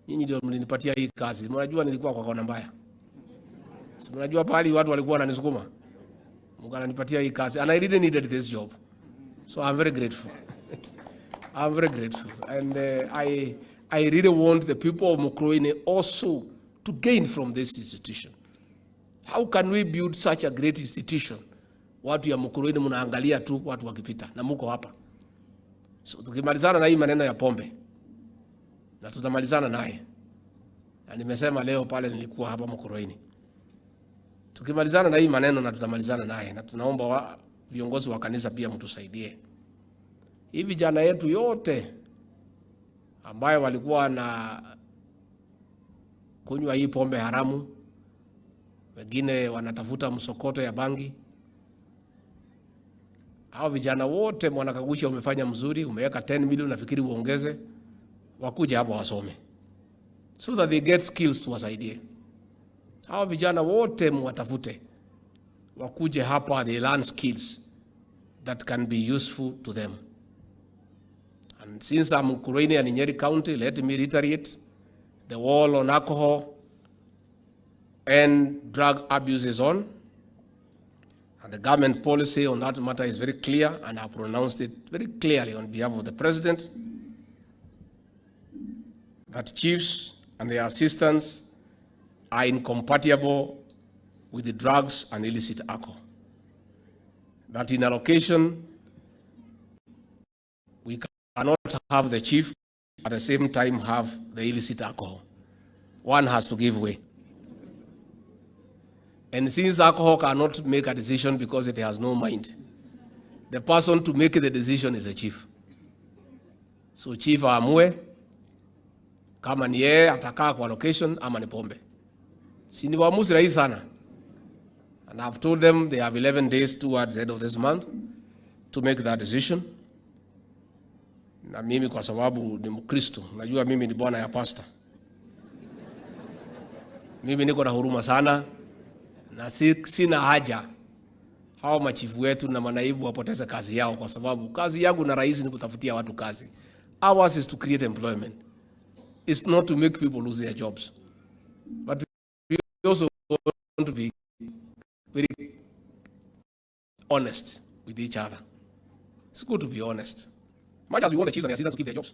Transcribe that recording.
Nyinyi ndio mlinipatia hii kazi. Mnajua nilikuwa kwa kona mbaya. Si mnajua pahali watu walikuwa wananisukuma. Mkanipatia hii kazi and I really needed this job. So I'm very grateful. I'm very grateful. And I really want the people of Mukurweini also to gain from this institution. How can we build such a great institution? Watu ya Mukurweini mnaangalia tu watu wakipita na muko hapa. So tukimalizana na hii maneno ya pombe na tutamalizana naye, na nimesema leo pale nilikuwa hapa Mukurweini, tukimalizana na hii maneno na tutamalizana naye, na tunaomba viongozi wa kanisa pia mtusaidie. Hii vijana yetu yote ambayo walikuwa na kunywa hii pombe haramu, wengine wanatafuta msokoto ya bangi. Hao vijana wote, Mwana Kaguchia, umefanya mzuri, umeweka 10 million, nafikiri uongeze, wakuja hapa wasome so that they get skills, tuwasaidie. Hao vijana wote mwatafute, wakuje hapa, they learn skills that can be useful to them. And since I'm Mukurweini and in Nyeri County, let me reiterate, the war on alcohol and drug abuse is on. And the government policy on that matter is very clear, and I pronounced it very clearly on behalf of the president that chiefs and their assistants are incompatible with the drugs and illicit alcohol. That in a location, we cannot have the chief at the same time have the illicit alcohol. One has to give way. And since alcohol cannot make a decision because it has no mind, the person to make the decision is the chief. So chief aamue kama ni yeye atakaa kwa location ama ni pombe. Si ni uamuzi rahisi sana. And I've told them they have 11 days towards the end of this month to make that decision. Na mimi kwa sababu ni Mkristo, najua mimi ni bwana ya pastor. Mimi niko na huruma sana na sina haja hawa machifu wetu na manaibu wapoteze kazi yao, kwa sababu kazi yangu na rais ni kutafutia watu kazi. Ours is to create employment. It's not to make people lose their jobs. But we also want to be very honest with each other. It's good to be honest. Much as we want the chiefs and the assistants to keep their jobs.